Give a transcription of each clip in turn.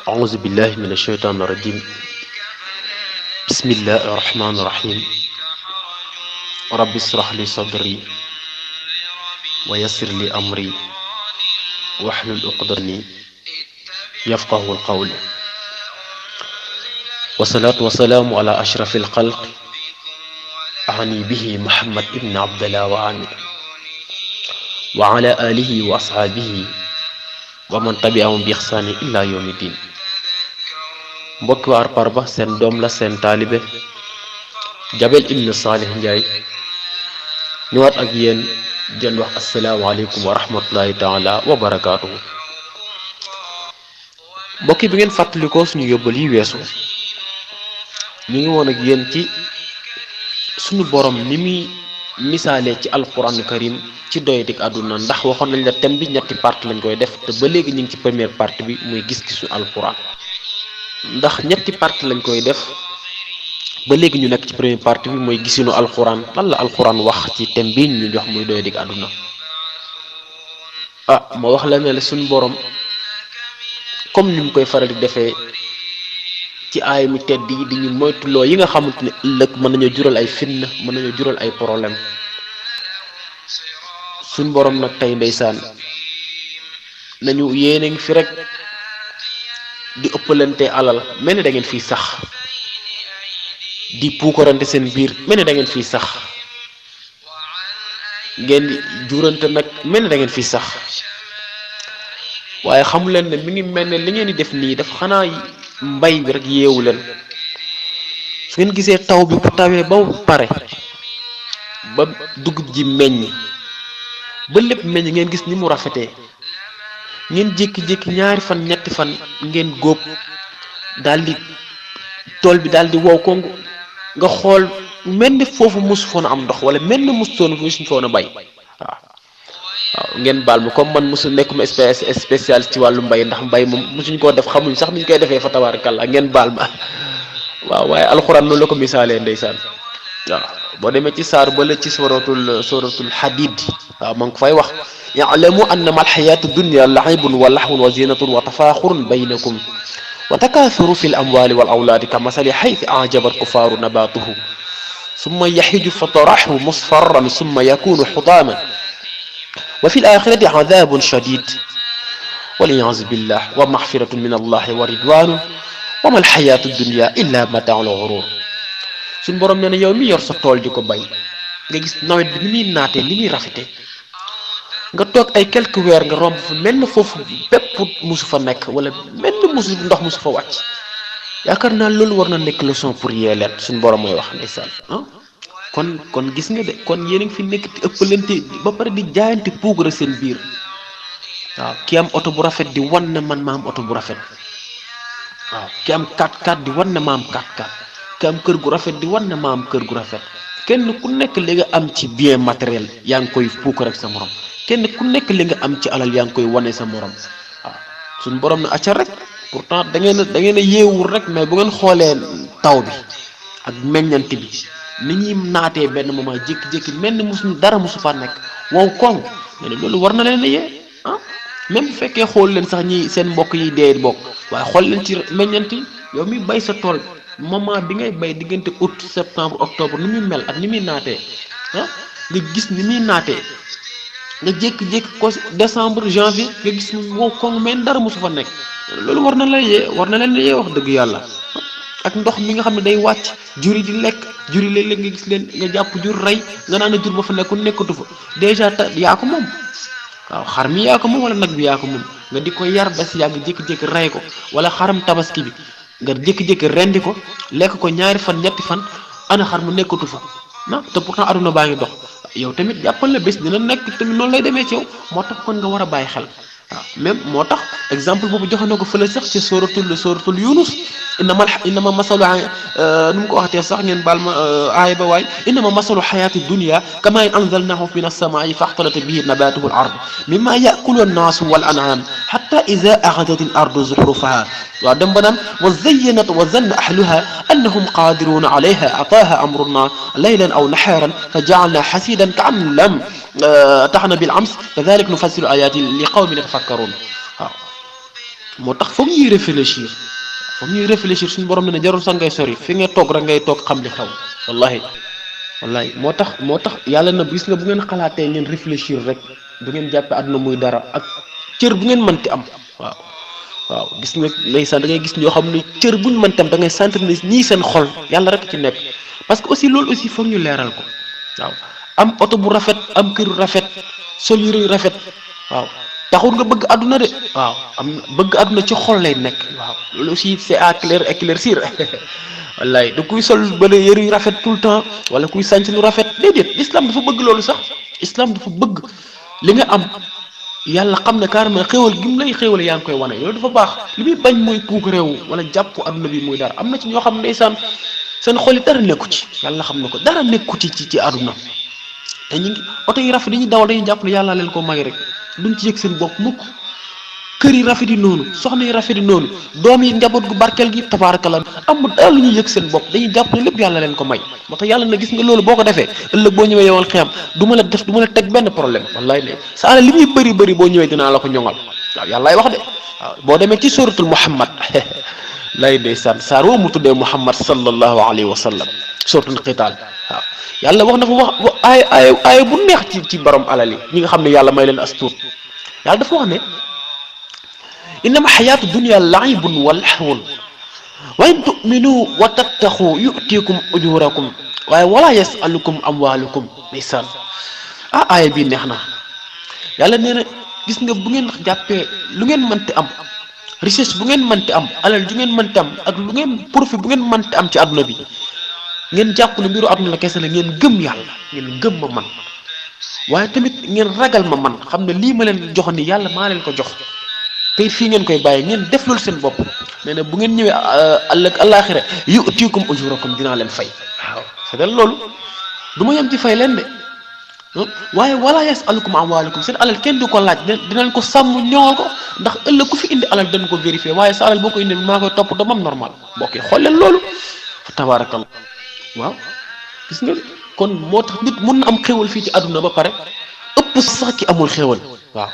أعوذ بالله من الشيطان الرجيم. بسم الله الرحمن الرحيم. رب اشرح لي صدري ويسر لي أمري واحلل عقدة يفقه القول. والصلاة والسلام على أشرف الخلق أعني به محمد ابن عبد الله وعلى آله وأصحابه ومن تبعهم بإحسان إلى يوم الدين. mbokki waa Arparba seen doom la seen taalibe Jabel ibn Salih Ndiaye ñëwaat ak yéen jën wax asalaamaaleykum wa rahmatullahi taala wa barakaatuhu. mbokki bi ngeen fàttalikoo suñu yóbbal yi weesu ñu ngi woon ak yéen ci suñu borom ni muy misaalee ci alquran karim ci doyadik àdduna, ndax waxoon nañ la thème bi ñetti partie lañ koy def te ba léegi ñu ngi ci première partie bi muy gis-gisu alquran. ndax ñetti partie lañ koy def ba léegi ñu nekk ci première partie bi mooy gisinu alquran, lan la alquran wax ci thème bi ñu jox muy doyadik àdduna. ma wax la ne la suñu borom comme ni mu koy faral di defee ci aay mi tedd yi di ñu moytuloo yi nga xamante ne ëllëg mën nañoo jural ay fitna, mën nañoo jural ay problème. suñ borom nag tey ndeysaan nañu yéene ngi fi rek di ëppalante alal mel ni da ngeen fiy sax, di puukarante seen biir mel ni da ngeen fiy sax, ngeen di jurante nag mel ni da ngeen fiy sax. waaye xamu leen ne mi ngi mel ne li ngeen di def nii daf xanaa mbay bi rek yeewu leen. su ngeen gisee taw bi bu tawee ba pare ba dugub ji meññ ba lépp meññ ngeen gis ni mu rafetee, ngeen jékki-jékki ñaari fan ñetti fan ngeen góob daldi tool bi daldi wow kongu nga xool mel ni foofu mosu foon a am ndox wala mel ni mosu foon a bay. waaw ngeen baal ma comme man mosu nekkuma spécial ci wàllu mbay, ndax mbay moom mosuñ koo def, xamuñ sax ni ñu koy defee fa tabarakallah, ngeen baal ma. waaw waaye alxuraan noonu la ko misaalee ndeysaan. waaw boo demee ci saar ba la ci suratul hadid, waaw ma ngi ko fay wax ya'lamu annama alxayaatu dunya laibun wa lahwun wa zinatun wa tafaaxurun baynakum wa takathuru fi l amwali wal awlaadi ka masali xaythi ajabat kufaaru nabatuhu summa yaxiju fa taraxu musfarran summa yakunu xutaaman wa fi l axirati adabun shadid waliyasu billah wa maxfiratun min allahi wa ridwanun wa ma alxayaatu dunya illa mataaul gurur. suñ borom nee na yow mi yor sa tool di ko bay nga gis nawet bi ni muy naatee ni muy rafete, nga toog ay quelques weer nga romb fa mel na foofu bépp musu fa nekk wala mel na musu ndox musu fa wàcc. yaakaar naa loolu war na nekk leçon pour yee leen suñ borom mooy wax ndeysaan. kon gis nga de kon yéen a ngi fi nekk di ëppalante ba pare di jaayante puugara seen biir. waaw ki am oto bu rafet di wan ne man ma am oto bu rafet, waaw ki am 4x4 di wan ne ma am 4x4, ki am kër gu rafet di wan ne ma am kër gu rafet. kenn ku nekk li nga am ci bien matériel yaa ngi koy puukar ak sa morom, kenn ku nekk li nga am ci alal yaa ngi koy wane sa morom. waaw suñu borom na acca rek, pourtant da ngeen a yeewul rek, mais bu ngeen xoolee taw bi ak meññante bi ni ñuy naatee benn moment jékki-jékki mel ni musuñu dara musu fa nekk wow koŋ, mais loolu war na leen a yee. même bu fekkee xool leen sax ñi seen mbokk yi dee bokk, waaye xool leen ci meññante yow mi bay sa tool moment bi ngay bay diggante août septembre octobre ni muy mel ak ni muy naatee, nga gis ni muy naatee, nga jékki-jékki ko décembre janvier nga gis wow koŋ mel dara mosu fa nekk. loolu war na leen yee wax dëgg yàlla. ak ndox mi nga xam ne day wàcc jur yi di lekk, jur yi léeg-léeg nga gis leen nga jàpp jur rey nga naan a jur ba fa nekk nekkatu fa dèjà yaa ko moom. waaw xar mi yaa ko moom wala nag bi yaa ko moom nga di ko yar ba si yàgg jékki-jékki rey ko, wala xaram tabaski bi nga jékki-jékki rendi ko lekk ko ñaari fan ñetti fan ana xar mu nekkatu fa te pourtant aduna baa ngi dox. yow tamit jàppal la bés dina nekk tamit noonu lay demee ci yow, moo tax kon nga war a bàyyi xel. waaw même moo tax exemple boobu joxe na ko fële sax ci suratul Yunus innama masalu nu mu ko waxatee sax ngeen baal ma aaya ba waay innama masalu xayaati dunya kama in anzalnahu min as-samaa'i faxtalata bihi nabatuhu al-ard mimma yakulu an-naasu wal an'am hatta ida axadat al-ardu zuxrufaha waaw dem ba naan wa zayyanat wa zanna ahluha annahum qadiruna alayha ataaha amruna laylan aw naharan fa ja'alna hasidan ka'an lam taxna bil ams kadalik nufassilu ayaati li qawmin yatafakkarun. waaw moo tax foog ñuy réfléchir suñu borom ne jarul sax ngay sori fi nga toog rek ngay toog xam li xew. wallahi moo tax yàlla na gis nga bu ngeen xalaatee ngeen réfléchir rek du ngeen jàppe àdduna muy dara ak cër bu ngeen mënti am. waaw gis nga ndeysaan da ngay gis ñoo xam ne cër buñ mënti am da ngay sentir ne ñii seen xol yàlla rek ci nekk. parce que aussi loolu aussi foog ñu leeral ko. waaw am oto bu rafet am kër rafet sol yére yu rafet waaw taxul nga bëgg àdduna de. waaw am bëgg àdduna ci xol lay nekk. waaw loolu aussi c'est à éclaircir wallaay du kuy sol bële yëre yu rafet tout le temps wala kuy sànc lu rafet déedéet islam dafa bëgg loolu sax. islam dafa bëgg li nga am yàlla xam ne carrément xéwal gi mu lay xéwale yaa ngi koy wane loolu dafa baax. li muy bañ mooy puuk réew wala jàpp àdduna bi muy dara am na ci ñoo xam ne ndeysaan seen xol yi dara nekku ci yàlla xam na ko dara nekku ci àdduna te ñu ngi oto yi rafet yi ñuy dawal dañuy jàpp ne yàlla leen ko may rek duñ ci yëg seen bopp mukk. kër yi rafet yi noonu soxna yi rafet yi noonu doom yi njaboot gu barkeel gi tabaarakalla amul dara lu ñuy yëg seen bopp dañuy jàpp ne lépp yàlla leen ko may. moo tax yàlla na gis nga loolu boo ko defee ëllëg boo ñëwee yowoon xiyam du ma la teg benn problème wallaay ne sa alal li muy bëri boo ñëwee dinaa la ko ñoŋal waaw yàllaay wax de waaw boo demee ci suratul muhammad lay ndeysaan saar woo mu tuddee muhammad sallallahu alayhi wa sallam suratul qital waaw yàlla wax na fa wax ay bu neex ci borom alal yi ñi nga xam ne yàlla may leen as tuut yàlla dafa wax ne innama xayaatu dunia laibun wa lahwun wa in tuminu wa tattaxu yutikum ujurakum waaye wala yasalukum amwalukum ndeysaan aaya bii neex na yàlla nee na gis nga bu ngeen jàppee lu ngeen mënti am richesse bu ngeen mënti am alal ju ngeen mënti am ak lu ngeen profit bu ngeen mënti am ci àdduna bi ngeen jàpp ne mbiru àdduna la kese la ngeen gëm yàlla ngeen gëm ma man waaye tamit ngeen ragal ma man xam ne lii ma leen jox ni yàlla maa leen ko jox te fii ngeen koy bàyyi ngeen def loolu seen bopp nee na bu ngeen ñëwee ëllëg àllaaxira yu'tiikum ujurakum dinaa leen fay waaw c'est loolu du ma yem ci fay leen de waaye wala yasalukum amwaalakum seen alal kenn du ko laaj dinañ ko sàmm ñoŋal ko ndax ëllëg ku fi indi alal dañ ko vérifier waaye sa alal boo ko indi maa koy topp damam normal mbokk yi xool leen loolu fa tabaarakallah waaw gis nga kon moo tax nit mun na am xéwal fii ci àdduna ba pare ëpp sax ki amul xéwal waaw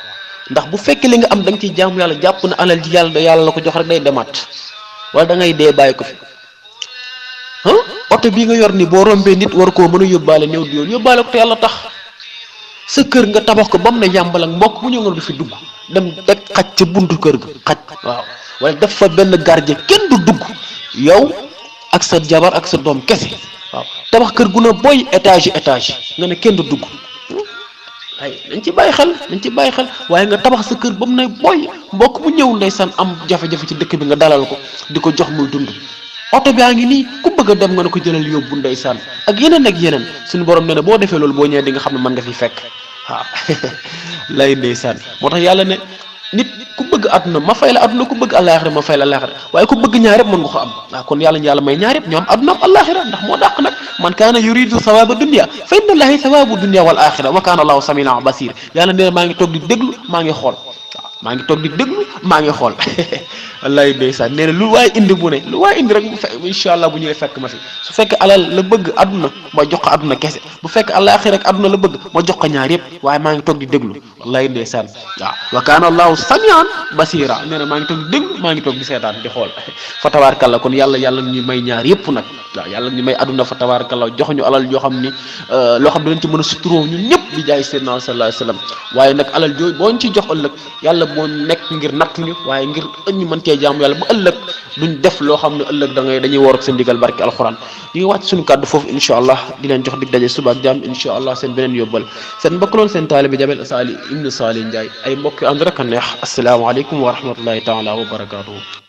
ndax bu fekkee li nga am da nga ciy jaamu yàlla jàpp na alal ji yàlla la ko jox rek day demaat wala da ngay dee bàyyi ko fi oto bii nga yor ni boo rombee nit war koo mën a yóbbaale néew di yoon yóbbaale ko te yàlla tax sa kër nga tabax ko ba mu ne yàmbal ak mbokk bu ñëw nga du fi dugg dem teg xaj ca buntu kër ga xaj waaw wala def fa benn gardien kenn du dugg yow ak sa jabar ak sa doom kese waaw tabax kër gu na boy étage nga ne kenn du dugg ay dañ ci bàyyi xel waaye nga tabax sa kër ba mu ne boy mbokk bu ñëw ndeysaan am jafe-jafe ci dëkk bi nga dalal ko di ko jox muy dund oto baa ngi nii ku bëgg a dem nga ne ko jëlal yóbbu ndeysaan ak yeneen suñu borom nee na boo defee loolu boo ñëwee di nga xam ne mën nga fi fekk waaw lay ndeysaan moo tax yàlla ne nit ku bëgg àdduna ma fay la àdduna ku bëgg àllaaxira ma fay la àllaaxira waaye ku bëgg ñaar yëpp mën nga ko am waaw kon yàlla may ñaar yëpp ñoo am àdduna am àllaaxira ndax moo dàq nag man kaana yuridu sawaaba dunya fa inna llaaha sawaabu dunya wal axira wa kaana allaahu samii'an basiir yàlla nee na maa ngi toog di déglu maa ngi xool wallaay ndeysaan nee na lu waay indi bu ne lu waay indi rek incha allah bu ñëwee fekk ma fi su fekkee alal la bëgg àdduna ma jox ko àdduna kese bu fekkee àllaaxira rek àdduna la bëgg ma jox ko ñaar yëpp waaye maa ngi toog di déglu wallaay ndeysaan waaw wa kaana allahu samian basira nee na maa ngi toog di déglu maa ngi toog di seetaan di xool fa tabaarakallah kon yàlla ñu may ñaar yëpp nag waaw yàlla ñu may àdduna fa tabaarakallah jox ñu alal yoo xam ni loo xam dinañ ci mën a suturoo ñun ñëpp di jaay seydina sallallahu alayhi wasallam waaye nag alal jooyu boo ñu ci jox ëllëg yàlla moo nekk ngir nattuñu waaye ngir ñu mën cee jaamu yàlla bu ëllëg duñ def loo xam ne ëllëg dañuy woor ak seen digal barke alxuraan ñu ngi wàcc suñu kàddu foofu incha allah di leen jox dig daje suba ak jàmm incha allah seen beneen yóbbal seen mbokk loon seen taalibe Jabel Sali ibnu Sali Ndiaye ay mbokk yu ànd rek a neex asalaamaaleykum wa rahmatullahi taala wa barakaatuhu